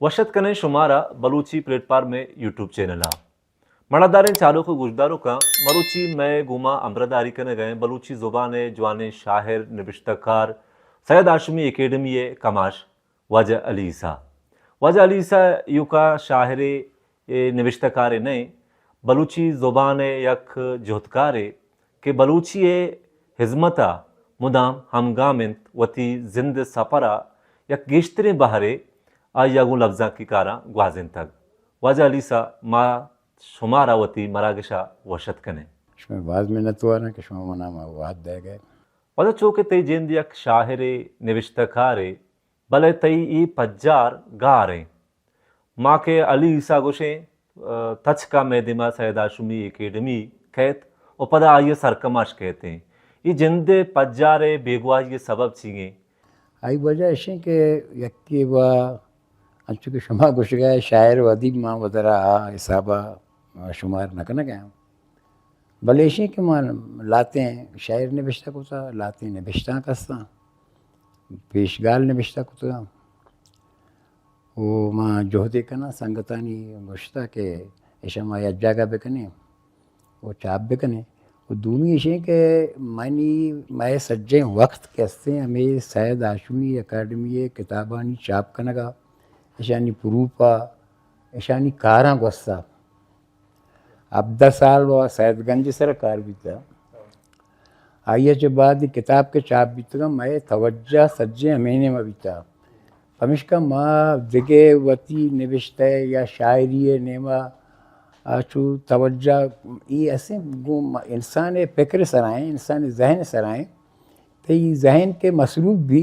وش اتک کنیں شمارا بلوچی پلیٹ فارم ءِ یوٹیوب چینل ءَ۔ مڑاداریں چاروک ءُ گوشداروکاں، مروچی مئے گوما ہمراہداری کنگ ءَ ایں بلوچی زبان ءِ جوانیں شاعر، نبشتہ کار، سید ہاشمی اکیڈمی ءِ کماش واجہ علی عیسیٰ۔ واجہ علی عیسیٰ ایوکا شاعرے ءُ نبشتہ کارے نہ ایں، بلوچی زبان ءِ یک جہدکارے کہ بلوچی ءِ ہزمت ءَ مدام ہمگام انت، وتی زند ءِ سپر ءَ یک گیشتریں بہرے آئی ءَ گوں لبزانکی کاراں گوازینتگ۔ واجہ علی عیسیٰ، ما شمارا وتی مراگش ءَ وش اتک کنیں۔ شمئے باز منتواراں کہ شما منا ما وہد دئیگ ءَ۔ واجہ، چو کہ تئی جند یک شاعرے، نبشتہ کارے، بلے تئی اے پجار گار ایں۔ ما کہ علی عیسیٰ گوشیں، ءَ، تچک ءَ مئے دیما سید ہاشمی اکیڈمی کئیت ءُ پدا آئی ءِ سرکماش کئیت ایں۔ اے جند ءِ پجار ءِ بیگواہی ءِ سبب چی ایں؟ آئی وجہ اش ایں کہ یکے وا انچو کہ شما گوشگ ءَ شاعر ءُ ادیب، ما وترا آ حساب ءَ شمار نہ کنگ ءَ آں۔ بلے ایشیں کہ ما لہتیں شعر نبشتہ کتہ، لہتیں نبشتانک ہستاں، پیشگال نبشتہ کتگاں۔ ءُ ما جہدے کناں، سنگتانی گوشتہ کہ ایشاں ما یک جاگہ بکنیں ءُ چاپ بکنیں۔ ءُ دومی ایشیں کہ منی، مئے سجیں وقت کہ ہستیں ہمے سید ہاشمی اکیڈمی ءِ کتابانی چاپ کنگ ءَ، ایشانی پروف ءَ، ایشانی کاراں گوستہ۔ ہبدہ سال وا سید گنج ءِ سرا کار بیتہ۔ آئی ءَ چہ بعد اے کتاب کہ چاپ بیتگاں، مئے توجہ سجیں ہمے نیمہ بیتہ۔ پمیشکا ما دگہ وتی نبشتہ یا شاعری ءِ نیمہ ءَ چو توجہ اے اسیں گوں انسان ءِ فکر ءِ سرا ایں، انسان ءِ ذہن ءِ سرا ایں۔ تئی ذہن کہ مصروف بی،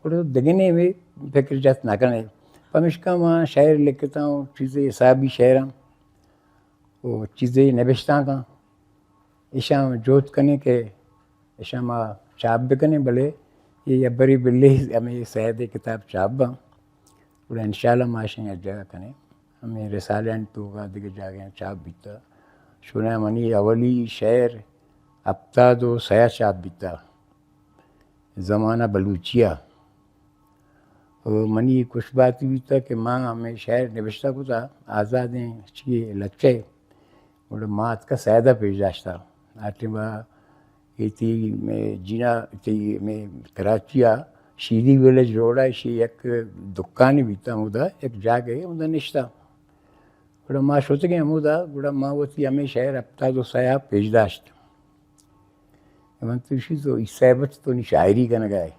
گڑا تو دگہ نیمے فکر جت نہ کنے۔ پمیشکا ما شعر لکھتاں، چیزے حسابی شعراں ءُ چیزے نبشتانکاں، ایشاں جہد کنیں کہ ایشاں ما چاپ بکنیں، بلے اے یک برے بلے ہمے سید ءِ کتاب چاپ باں، گڑا انشاءاللہ ما ایشاں یک جاگہ کنیں۔ ہمے رسالہانی توکا دگہ جاگہاں چاپ بیتہ۔ شونا منی اولی شعر ہپتاد ءُ سئے ءَ چاپ بیتہ، زمانہ بلوچی ءَ۔ ءُ منی خوش بہتی بیتہ کہ ما ہمے شعر نبشتہ کتہ آزادیں چی لچہ ءَ، گڑا ما اتکہ سید ءَ پیش داشتہ۔ آ ٹائم ءَ اے تئی مئے جینا، تئی مئے کراچی ءَ شیری ویلیج روڈ ءَ ایشی یک دکانے بیتہ، ہمودا یک جاگہے، ہمودا نشتہ۔ گڑا ما شتگیں ہمودا، گڑا ما وتی ہمے شعر ہپتاد ءُ سئے ءَ پیش داشت۔ من تو ایشی تو عیسیٰ بچ تو نی شاعری کنگا ئے۔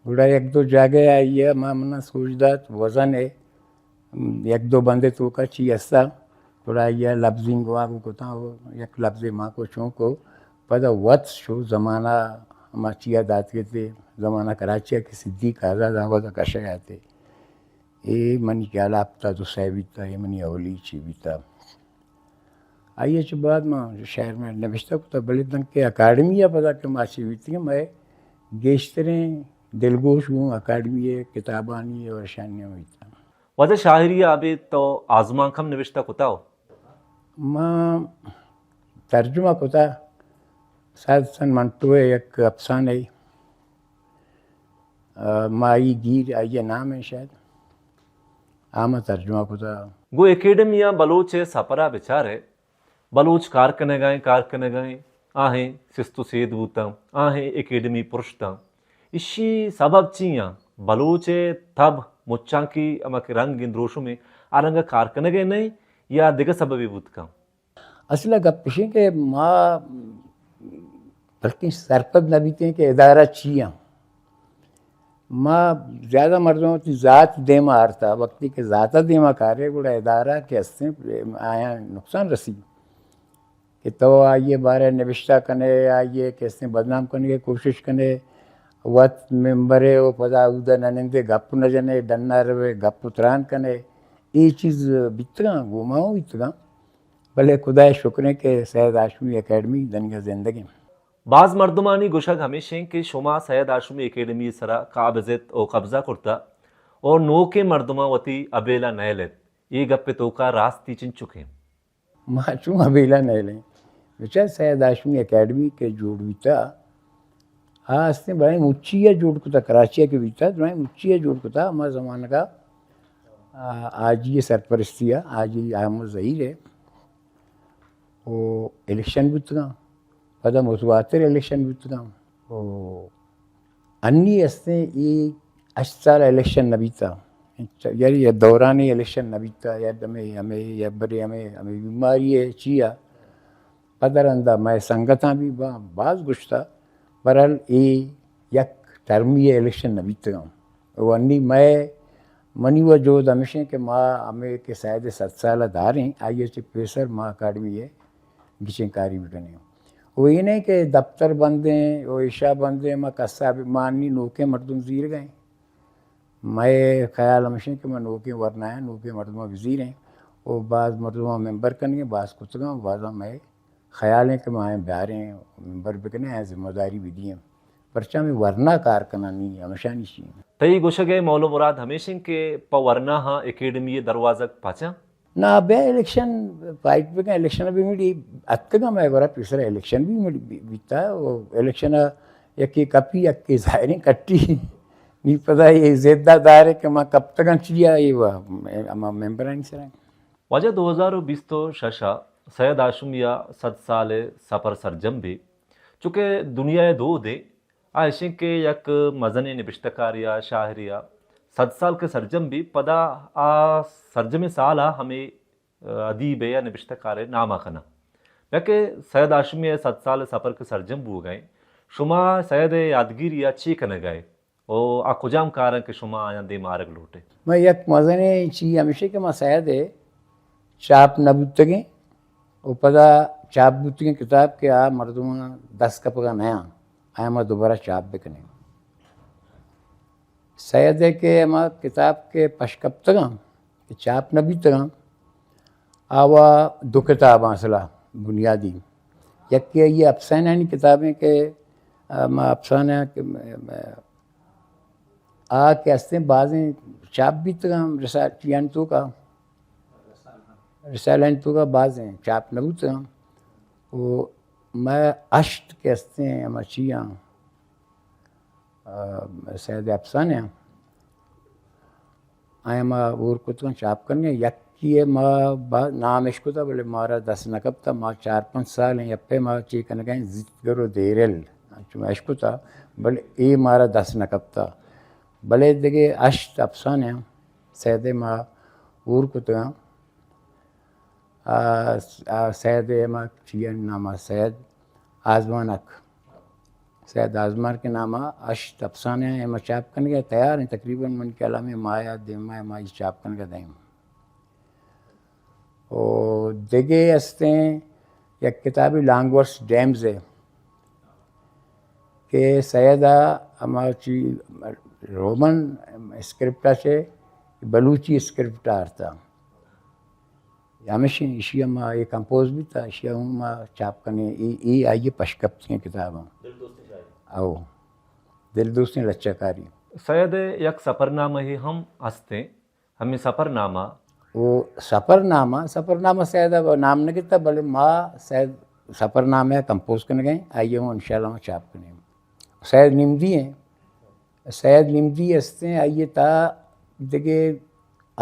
گڑا یک دو جاگہ آئی ءَ ما منا سوج دات، وزن ءِ یک دو بندے توکا چی ہستا، گڑا آئی ءَ لبزینگ وا گو کتاں، ءُ یک لبزے ما کو چون کو، پدا وت شو زمانہ ہما چیا داتگے تے، زمانہ کراچی ءَ کہ صدیق آزاد آباد ءَ کشگ ءَ تے۔ اے منی خیال ءَ ہپتاد ءُ سئے بیتہ، اے منی اولی چی بیتہ۔ آئی ءَ چہ بعد ما شعر مئے نبشتہ کتہ، بلے دانکہ اکیڈمی ءَ پدا کہ ما چی بیتگیں، مئے گیشتریں دلگوش گوں اکیڈمی ءِ کتابانی ءُ اشانی ہم بیتہ۔ واجہ، شاعری ءَ ابید تو آزمانک ہم نبشتہ کتہ؟ ما ترجمہ کتہ سید حسن منٹو ءِ یک افسانے، آ، ماہی گیر آئی ءِ نام ایں شاید، آ ما ترجمہ کتہ۔ گوں اکیڈمی ءَ بلوچ ءِ سپر ءَ بچارئے، بلوچ کار کنگا ایں، کار کنگا ایں، آہیں سست ءُ سید بوتاں، آہیں اکیڈمی پرشتاں۔ ایشی سبب چی آں؟ بلوچ ءِ تب مچانکی ہما کہ رنگ ایں، دروشم ایں، آ رنگ ءَ کار کنگ ءَ نہ ایں یا دگہ سببے بوت کن؟ اصل ءَ گپ اش ایں کہ ما بلکیں سرپد نہ بیتیں کہ ادارہ چی آں۔ ما زیادہ مردم وتی ذات دیما آرتا، وقتی کہ ذات دیما کارے گڑا ادارہ کہ ہستیں آیاں نقصان رسی۔ کہ تو آئی ءِ بارہ ءَ نبشتہ کنے، آئی ءَ کہ ہستیں بدنام کنگ ءِ کوشش کنے، وت ممبر ءَ ءُ پدا اود ءَ نہ نندے، گپ نہ جنے، ڈن ءَ روے، گپ ءُ تران کنے، اے چیز بیتگاں، گوں ما اوں بیتگاں۔ بلے خدا ءِ شکر ایں کہ سید ہاشمی اکیڈمی دنگہ زندگ ایں۔ باز مردمانی گوشگ ہمیش ایں کہ شما سید ہاشمی اکیڈمی ءِ سرا قابض ات ءُ قبضہ کرتہ ءُ نوکیں مردماں وتی ابیلہ نئیل ات۔ اے گپ ءِ توکا راستی چنچک ایں؟ ما چون ابیلہ نئیلیں؟ بچار، سید ہاشمی اکیڈمی کہ جوڑ بیتہ، آ ہستیں بلائیں مچی ءَ جوڑ کتہ، کراچی ءَ کہ بیتہ، بلائیں مچی ءَ جوڑ کتہ، ہما زمانگ ءَ آ، حاجی سرپرستی ءَ، حاجی احمد ظہیر ءَ، او الیکشن بوتگاں، پدا متواتر الیکشن بوتگاں۔ او انی استیں، اے ہشت سال الیکشن نہ بیتا، یعنی یا دوران الیکشن نہ بیتا، یا ہمے، ہمے، یا برے ہمے، ہمے بیماری ءِ چیا۔ پد ءَ رندا مئے سنگتاں بھی با-، باز گوشتا، بہرحال اے یک ٹرمی الیکشن نہ بیتگاں۔ و انی مئے، منی و جہد ہمیش ایں کہ ما ہمے کہ سید ءِ صد سال ءَ داریں، آئی ءَ چہ پیسر ما اکیڈمی ءَ گچین کاری بکنیں۔ و اے نہ کہ دفتر بندیں و ایشا بندیں، ما کسا بھی، ما انی نوکیں مردم زیرگا ایں۔ مئے خیال ہمیش ایں کہ ما نوکیں ورنایاں، نوکیں مردماں بزیریں و باز مردماں ممبر کنگیں، باز کتگاں، بازاں مئے خیال ایں کہ ما آیاں بیاریں، ممبر بکنیں، آیاں ذمہ داری بدییں۔ پرچا ہمے ورنا کار کنانی ہمیشانی چی ایں۔ تئی گوشگ ءِ مول و مراد ہمیش ایں کہ پہ ورنا ہاں اکیڈمی ءِ دروازگ پچاں؟ نا، بیا الیکشن فائٹ بکن، الیکشن بھی مڑی اتکگا مئے گورا، پیسر الیکشن بھی مڑی بی-، بیتا، و الیکشن یکی کپی، یکی ظاہریں کٹی۔ نی پدا اے زیدہ دار کہ ما کپتگاں چیا، اے و ہما ممبرانی سرا۔ واجہ، دو ہزار و بیست و شش ءَ سید ہاشمی ءِ صد سال ءِ سپر سرجم بی، چونکہ دنیا ءِ دود ایں، آ ایش ایں کہ یک مزنیں نبشتہ کارے ءَ، شاعرے ءَ صد سال کہ سرجم بی، پدا آ سرجمیں سال ءَ ہمے ادیب ءِ یا نبشتہ کارے ءِ نام ءَ کناں۔ بیا کہ سید ہاشمی ءِ صد سال ءِ سپر کہ سرجم بوگ ءَ ایں، شما سید ءِ یادگیری ءَ چے کنگ ءَ ئے؟ او آ کجام کاراں کہ شما آیاں دیم آرگ لوٹ ئے؟ من یک مزنیں چی ہمیش ایں کہ ما سید ءِ چاپ نہ بوتگیں و پدا چاپ بوتگیں کتاب کہ آ مردماں دست کپگا نیاں، آیاں ما دوبارہ چاپ بکنیں۔ سید ءِ کہ ہما کتاب کہ پشکپتگاں، کہ چاپ نہ بیتگاں، آوا دو کتاب اصلا بنیادی۔ یکے آئی افسانہانی کتابیں کہ، آ، ما افسانہ کہ، آ کہ استیں بازیں چاپ بیتگاں، رسالہ چیانی توکا، رسالہانی توکا بازیں چاپ نہ بوتگاں۔ و مئے ہشت کہ استیں ہما چیاں، آ، سید افسانہ آں۔ آیاں ما ہور کتگاں چاپ کنگیں، یکے ءِ ما با-، نام اشکتا، بلے مارا دست نہ کپتا۔ ما چار پنچ سال ایں، یکے ما چی کنگا ایں، زیتگر و دیرل، انچو ما اشکتا، بلے اے مارا دست نہ کپتا۔ بلے دگہ ہشت افسانہ آں، سید ءِ ما ہور کتگاں۔ آ، آ، سید ءِ ہما چی ءِ نام ءَ، سید آزمانک۔ سید آزمانک ءِ نام ءَ ہشت افسانہ ایں، ما چاپ کنگ ءَ تیار ایں، تقریباً من خیال ءَ ہمے ماہ ءَ دیم ماہ ءَ ما اے چاپ کنگ ءَ دئیں۔ او دگہ استیں یک کتابے لانگ ورس ڈیمز ءِ کہ سید ءَ ہما چی رومن اسکرپٹ ءَ چہ بلوچی اسکرپٹ ءَ آرتا۔ ہمیش ایں، ایشی ءَ ما اے کمپوز بیتا، ایشی ءَ ہوں ما چاپ کنیں، اے، اے آئی ءِ پشکپتگیں کتاباں۔ دل دوستیں شاعری۔ او، دل دوستیں لچہ کاری۔ سید ءِ یک سفرنامہ ئے ہم ہستیں، ہمے سفرنامہ۔ او سفرنامہ، سفرنامہ سید ءَ نام نہ گتا، بلے ما سید سفرنامہ ءَ کمپوز کنگ ءَ ایں، آئی ءَ ہوں انشاءاللہ ما چاپ کنیں۔ سید نمدی ایں، سید نمدی استیں، آئی ءِ تہا دگہ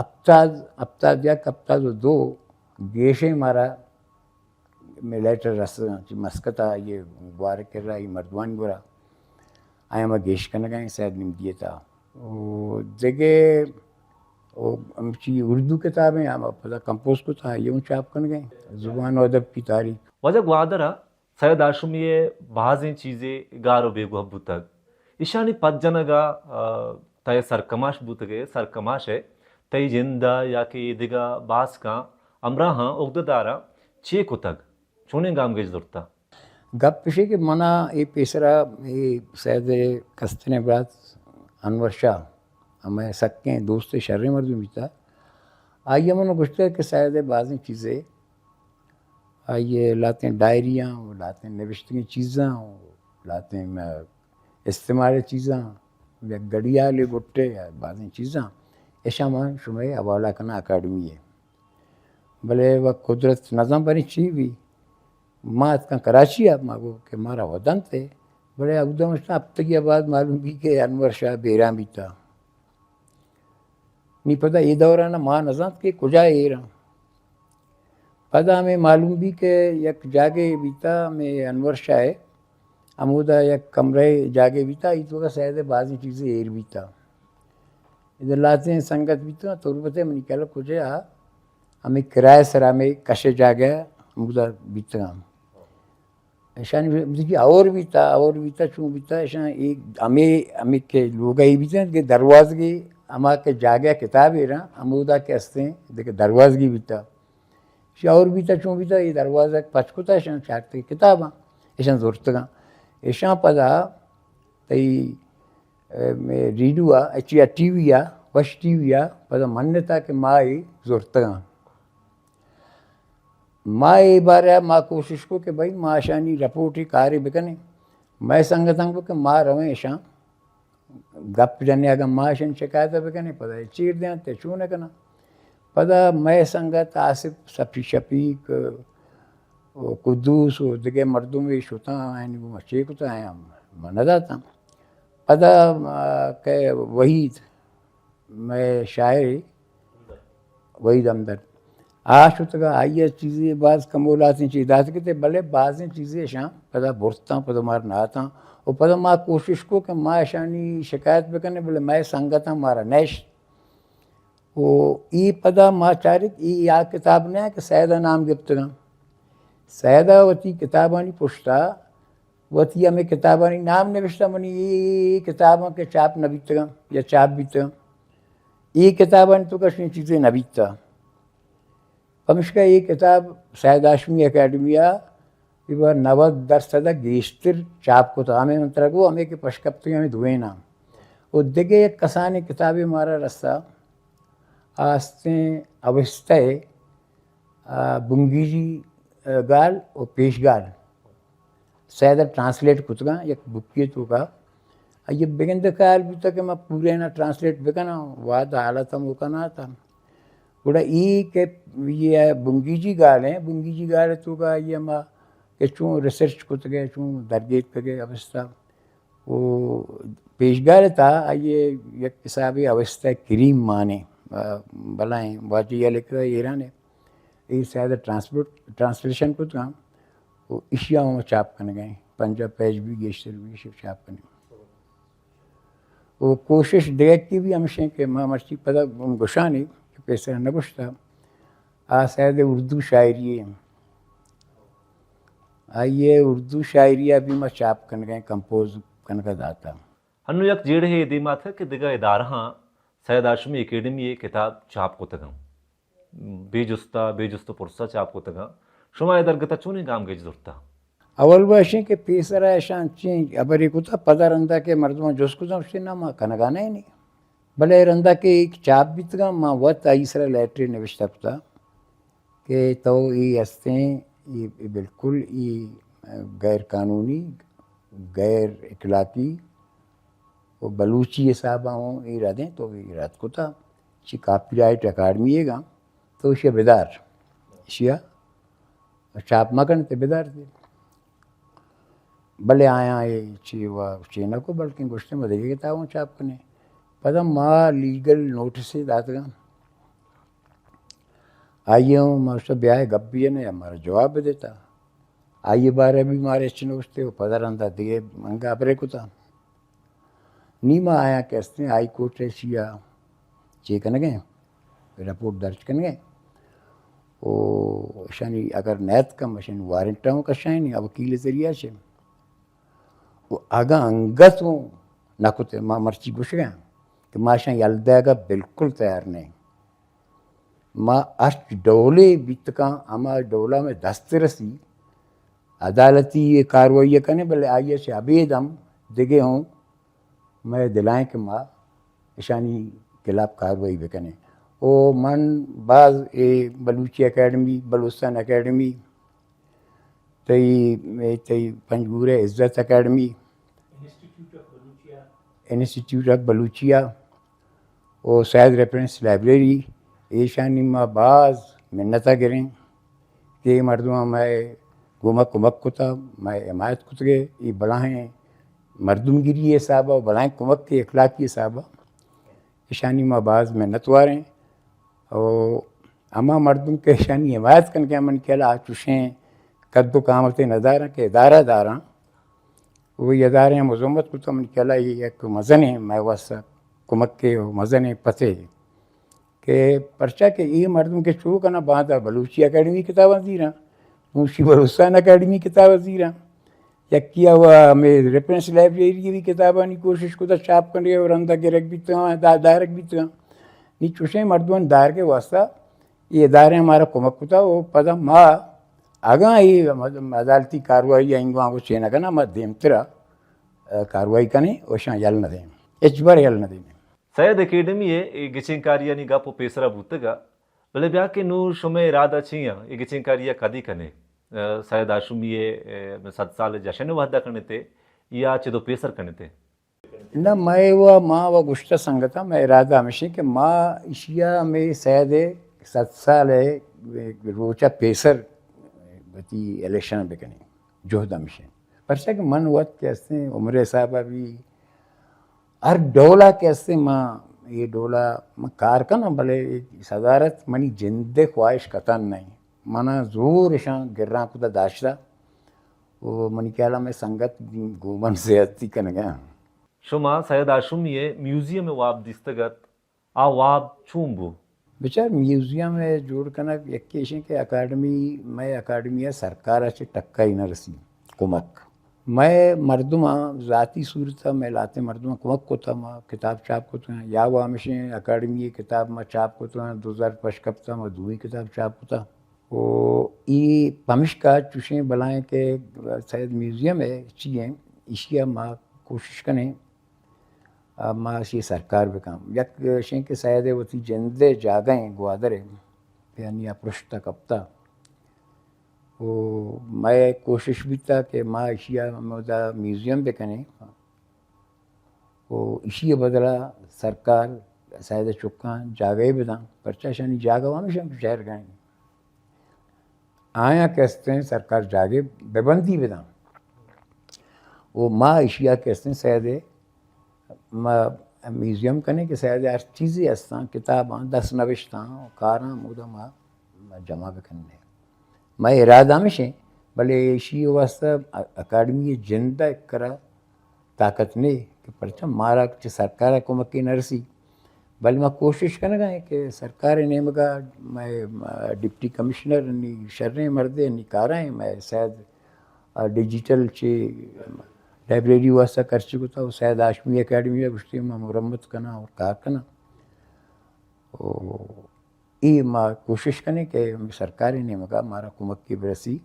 ہپتاد، ہپتاد یک، ہپتاد و دو گیشیں مارا مئے لیٹر رسگ ءَ اَنت، چہ مسقط ءَ آئی ءِ گوار ءِ کرا، آئی ءِ مردمانی گورا، آیاں ما گیش کنگ ءَ ایں سید نمدی ءِ تہا۔ او دگہ او ہمچی اردو کتابیں، آ ما پدا کمپوز کت، آئی ءَ ہوں چاپ کنگ ءَ ایں، زبان و ادب کی تاریخ۔ واجہ، گوادر ءَ سید ہاشمی ءِ بازیں چیزے گار و بیگواہ بوتگ۔ ایشانی پد جنگ ءَ، آ، تئی سرکماش بوتگ ئے، سرکماش ءَ تئی جند ءَ یا کہ اے دگہ باسکاں ہمراہاں، اگدہ داراں چے کتگ؟ چونیں گامگیج زرتہ؟ گپ اش کہ منا اے پیسرا اے سید ءِ کستریں برات انور شاہ، ہمے سکیں دوست، شریں مردم بیتا۔ آئی ءَ من گوشتہ کہ سید ءِ بازیں چیزے، آئی ءِ لہتیں ڈائریاں و لہتیں نبشتگیں چیزاں و لہتیں، م-، استعمال چیزاں، یک گڑیالے گٹے یا بازیں چیزاں، اشاں من شمئے حوالہ کناں اکیڈمی ءَ۔ بلے و قدرت نزاں باریں چی بی، ما اتکاں کراچی ءَ، ما گو کہ مارا ودنت ءَ، بلے اگدہ مشتاں ہپتگی ءَ بعد معلوم بی کہ انور شاہ بیران بیتا۔ نی پدا اے دوران ما نزانت کہ کجا ایر آں۔ پدا ہمے معلوم بی کہ یک جاگہے بیتا، ہمے انور شاہ ءِ، ہمودا یک کمرہ ءِ جاگہے بیتا، ای توکا سید ءِ بازیں چیزے ایر بیتا۔ ادا لہتیں سنگت بیتگاں، تربت ءِ، منی خیال ءَ کجا، ہمے کرایہ سرا ہمے کش ءِ جاگہ ہمودا بیتگاں۔ ایشانی بزگی اور بیتا، اور بیتا، چون بیتا، ایشان اے ہمے، ہمے کہ لوگ ءَ اے بیتا کہ دروازگے ہما کہ جاگہ کتاب ایراں، ہمودا کہ استیں، دگہ دروازگے بیتا۔ ایشی اور بیتا، چون بیتا، اے دروازگ پچ کتا، ایشان چارتے کتاباں، ایشان زرتگاں۔ ایشان پدا تئی، اے، مے ریڈیو ءَ، اچی ءَ ٹی وی ءَ، وش ٹی وی ءَ، پدا منتا کہ ما اے زرتگاں۔ ما اے بارہ ءَ ما کوشش کو کہ بھئی ما اشانی رپورٹے کارے بکنیں۔ مئے سنگتاں کو کہ ما رویں اشاں گپ جنیں، اگاں ما اشانی شکایت ءَ بکنیں، پدا اے چیر دیاں، تے چون کناں۔ پدا مئے سنگت آصف، صفی شفیق، و قدوس و دگہ مردم اے شتاں، آیانی گوما چے کتا، آیاں ما نداتاں۔ پدا، آ، کہ وحید، مئے شاعرے وحید ہمدرد۔ آ شتگا، آئی ءَ چیزے باز کمولاتیں چیز داتگ ات، بلے بازیں چیزے اشاں پدا برتاں، پدا مارا ناتاں۔ و پدا ما کوشش کو کہ ما اشانی شکایت بکنیں، بلے مئے سنگتاں مارا نشت۔ و ای پدا ما چارت، ای آ کتاب نہ کہ سید ءَ نام گپتگاں۔ سید ءَ وتی کتابانی پشتا وتی ہمے کتابانی نام نوشتہ، منی اے، اے، اے کتاباں کہ چاپ نہ بیتگاں یا چاپ بیتگاں، اے کتابانی توکا چنین چیزے نہ بیتا۔ پمشکا اے کتاب سید ہاشمی اکیڈمی ءَ ایوہ نود درصد ءَ گیشتر چاپ کتا۔ ہمے من ترا گو، ہمے کہ پشکپتگیں ہمے دوئیناں۔ و دگہ یک کسانیں کتابے مارا رسا، آستیں اوستہ ءِ، آ، بنگیجی، آ، گال و پیشگال۔ سید ءَ ٹرانسلیٹ کتگاں یک بکے توکا۔ آئی ءَ بگندے خیال بوتا کہ ما پورے نہ ٹرانسلیٹ بکناں، وہد حالت ہم اوکا نہ آتا۔ گڑا ای کہ یہ بنگیجی گال ہیں، بنگیجی گال توکا آئی ءَ ما کہ چون ریسرچ کتگے، چون درگیتکگے اوستہ۔ و پیشگال تا آئی ءَ یک حسابے اوستہ کریم مانے، آ، بلائیں واجہ یا لکھتا ایران ہے۔ اے سید ءَ ٹرانسپورٹ، ٹرانسلیشن کتگاں و ایشی ءَ ہم چاپ کنگ ءَ ایں۔ پنجاہ پیج بی، گیشتر بی، ایشی چاپ کنگ ءَ ایں۔ و کوشش دگہ کی بھی ہمشیں کہ ما مرچی پدا گشانی کہ پیسرا نہ گشتا، آ سید اردو شاعری ایں۔ آئی ءِ اردو شاعری ءَ بھی ما چاپ کنگ ءَ ایں، کمپوز کنگ ءَ داتا۔ انوں یک جیڑہے اے دیما اتکگ کہ دگہ ادارہاں سید ہاشمی اکیڈمی ءِ کتاب چاپ کتگ انت۔ بے جستا، بے جست و پرسا چاپ کتگ انت۔ شما اے درگتا چونیں گامگیج زرتا؟ اول وشیں کہ پیسرا اشاں چیں ہبرے کتا، پدا رندا کہ مردماں جست کتا، گوشتے نا، ما کنگا نہ ایں۔ بلے رندا کہ اے چاپ بیتگاں، ما وت آئی سرا لیٹرے نوشتہ کتا کہ تو اے ہستیں، اے، اے بالکل اے غیر قانونی، غیر اخلاقی و بلوچی حسابا ہوں اے ردیں، تو اے رد کتا، چی کاپی رائٹ اکیڈمی ئیگاں، تو اشیا بدار، اشیا چاپ مکن تے بدار دے۔ بلے آیاں اے چی و چی نہ کو، بلکیں گوشتے ما دگہ کتاباں چاپ کنیں۔ پدا ما لیگل نوٹسے داتگاں۔ آئی ءَ ہم ما گوشتا بیا اے گپ بجنے، مارا جواب بدیتا۔ آئی ءِ بارہ بھی مارا ہچ نہ گوشتے و پدا رندا دگہ انگا ہبرے کتا۔ نی ما آیاں کہ استیں ہائی کورٹ ءَ ایشی ءَ چے کنگ ءَ ایں، رپورٹ درج کنگ ءَ ایں۔ و اشانی اگر نیتکم، اشانی وارنٹ ہم کشائینی وکیل ذریعہ چہ۔ و اگاں انگت اوں نہ کتے، ما مرچی گوشگ ءَ ایں کہ ما اشاں یل دئیگ ءَ بالکل تیار نہ ایں۔ ما ہرچ ڈولے بیت کن، ہما ڈولا مئے دست رسی، عدالتی اے کاروائی ءَ کنیں، بلے آئی ءَ چہ ابید ہم دگہ ہوں مئے دلائیں کہ ما اشانی خلاف کاروائی بکنیں۔ او من باز اے بلوچی اکیڈمی، بلوچستان اکیڈمی، تئی، اے تئی پنجگور ءِ عزت اکیڈمی، انسٹیٹیوٹ آف بلوچیا، و سید ریفرنس لائبریری، ایشانی ما باز منت ءَ گریں کہ اے مردماں مئے گوما کمک کتا، مئے حمایت کتگے، اے بلاہیں مردمگیری حساب ءَ، بلاہیں کمک کے اخلاقی حساب ءَ اشانی ما باز منت واریں۔ او ہما مردم کہ اشانی حمایت کن کہ من کلا چوشیں قد و قامتے ندارن کہ ادارہ دارن، وہ ادارے ہم مذمت کو تو من کلا یہ ایک مزن ہے، میں واسطہ کمک کے مزن ہے پتے کہ پرچا کہ یہ مردم کے چو کنا باندا بلوچی اکیڈمی کتاباں زیراں، موشی بلوچستان اکیڈمی کتاباں زیراں، یکی ء ہمے ریفرنس لائبریری بھی کتابانی کوشش کتا چاپ کنگے اور رندا گرگ بیتگاں، دا-، دارگ بیتگاں۔ نی چوشیں مردمان دارگ واسطہ یہ ادارے ہمارا کمک کتا و پدا ما اگاں یہ عدالتی کاروائی اینگو آنگو چینگنا ما دیمترا کاروائی کنیں و شان یل نہ دیں، ہچ بر یل نہ دیں۔ سید اکیڈمی ء اے گچین کاریانی گپ و پیسرا بوتگ ء، بلے بیا کہ نوں شمئے ارادہ چی آں؟ اے گچین کاری ء کدی کنے؟ ء، سید ہاشمی ء، ء، صد سال جشن ء وھد ء کنتے یا چدو پیسر کنتے؟ نہ، مئے و ما و گشتہ سنگتاں، مئے ارادہ ہمیش انت کہ ما ایشی ء ہمے سید ء صد سال ء روچ ء پیسر وتی الیکشن ء بکنیں، جہد ہمیش انت۔ پرچا کہ من وت کہ استیں عمر ء حساب ء بھی ہر ڈول ء کہ استیں، ما اے ڈول ء من کار کناں، بلے صدارت منی جند ء خواہش کتن نہیں۔ منا زور اشاں گراں کتا داشتہ و منی خیال ء مئے سنگت گوں من زیادتی کنگا۔ شما سید ہاشمی ء میوزیم ء واب دیستگ ات، آ واب چون بو؟ بچار، میوزیم ء جوڑ کنگ یکے ایش انت کہ اکیڈمی، مئے اکیڈمی ء سرکار ء چہ ٹکا ہی نہ رسی کمک۔ مئے مردماں ذاتی صورت ء مئے لہتیں مردماں کمک کتہ، ما کتاب چاپ کتہ، یا وہ ہمیشیں اکیڈمی ء کتاب ما چاپ کتہ، دو ہزار پش کپتہ، ما دومی کتاب چاپ کتہ۔ و ای پمشکا چوشیں بلائیں کہ سید میوزیم ء چی ہیں، ایشی ء ما کوشش کنیں، آ، ما اشی سرکار بکن۔ یک شیں کہ سید وتی جند ء جاگہ ہیں گوادر ء، یعنی آ پرشتہ کپتہ۔ و مئے کوشش بیتہ کہ ما اشی ء ہمودا میوزیم بکنیں۔ و اشی ء بدلا سرکار سید ء چکاں جاگہے بداں، پرچا اشانی جاگہ ہمیشہ شہر گئیں۔ آیاں کہ استیں سرکار جاگے بہ بندی بداں۔ و ما ایشی ء کہ استیں سید ء ما میوزیم کنیں کہ سید ء ہر چیزے استاں، کتاباں، دست نوشتاں، کاراں، مودا ما، ما جمع بکنیں۔ مئے ارادہ ہمیش انت، بلے ایشی واسطہ ا-، اکیڈمی ء جند ء کرا طاقت نے کہ پرچا مارا چہ سرکار ء کمکے نہ رسی، بلے ما کوشش کنگا ہیں کہ سرکار ء نیمگا مئے، م-، ڈپٹی کمشنر نی شریں مردے نی کارا ہیں، مئے سید ء ڈیجیٹل چہ لائبریری واسطہ خرچ کتا و سید ہاشمی اکیڈمی ء گوشتی ما مرمت کناں اور کار کناں۔ و اے ما کوشش کنیں کہ سرکار ء نیمگا مارا کمکے برسی،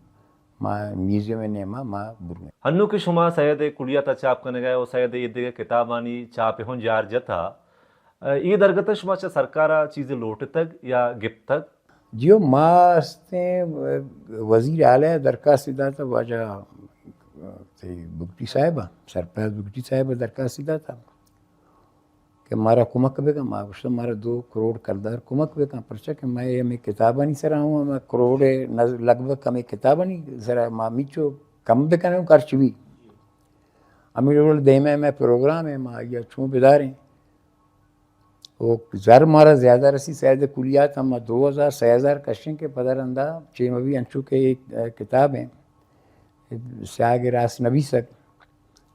ما میوزیم ء نیما ما برویں۔ ہنو کہ شما سید ء کلیات ء چاپ کنگ ء و سید ء ایدگہ کتابانی چاپ ء ہوں جار جتا، اے درگت ء شما چہ سرکار ء چیزے لوٹتگ یا گپتگ؟ جیو، ما استیں وزیر اعلی ء درخواست داتا، واجہ بگٹی صاحب ء، سرفراز بگٹی صاحب ء درخواست داتا۔ کہ مارا کمک بکن، ما گوشت مارا دو کروڑ کلدار کمک بکن، پرچا کہ مئے ہمے کتابانی سرا ہوں، ہمے کروڑ نز-، لگ بھگ ہمے کتابانی سرا ما میچو کم بکنیں خرچ بھی۔ ہمے ڈول دیمے مئے پروگرام ہے، ما آئیا چون بداریں۔ و زر مارا زیادہ رسی، سید کلیات ہم ما دو ہزار، سئے ہزار کشیں کہ پدا رندا چے مبی انچو کہ ایک، اے، کتاب ہیں، سیاگ راست نویسگ،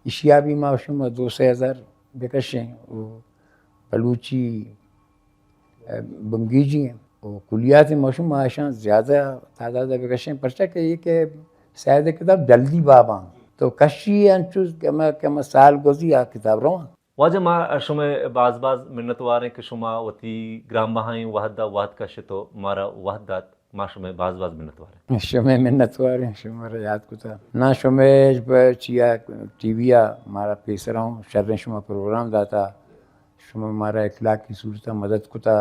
اشیا بھی ما شما دو سئے ہزار بکشیں و بلوچی، اے، بنگیجی ہیں و کلیات ما شما اشاں زیادہ تعداد بکشیں، پرچا کہ یہ کہ سید کتاب جلدی باباں تو کشی انچو کہ ما، کہ ما سال گوزی آ کتاب رواں۔ واجہ ما شمئے باز باز منتواریں کہ شما وتی گران بہائیں وہد ء وہد کشت و مارا وہد دات۔ ما شمئے باز باز منتوار ایں۔ شمئے منتوار ایں، شما مارا یاد کتا۔ نا شمئے پ-، چیا ٹی وی ء مارا پیسر ہوں شریں شما پروگرام داتا۔ شما مارا اخلاقی صورت ء مدد کتا۔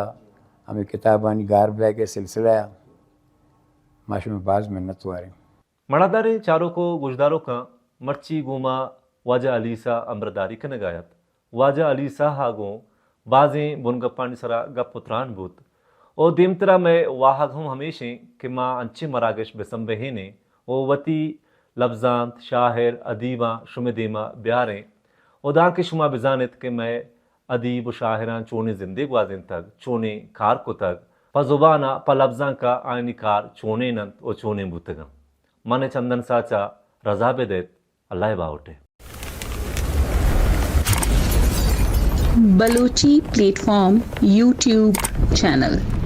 ہمیں کتابانی گار بیگ ء سلسلہ ء ما شمئے باز منتوار ایں۔ مڑاداریں چاروک و گوشداروکاں، مرچی گوں ما واجہ علی عیسی ء ہمبرداری کنگ ء ات۔ واجہ علی عیسی ء گوں بازیں بنگپانی سرا گپ و تران بوت و دیمترا مئے واہگ ہم ہمیش انت کہ ما انچیں مراگش بہ سمبہینیں و وتی لبزانت، شاعر، ادیباں شمئے دیما بیاریں و دانکہ شما بزانت کہ مئے ادیب و شاعراں چونیں زندے گوازینتگ، چونیں کار کتگ، پہ زبان ء پہ لبزانک ء آیانی کار چونیں انت و چونیں بوتگ انت۔ من چندن ساچ ء رضا بہ دئیت، اللہ ء باہوٹ ء۔ Balochi plate form YouTube channel.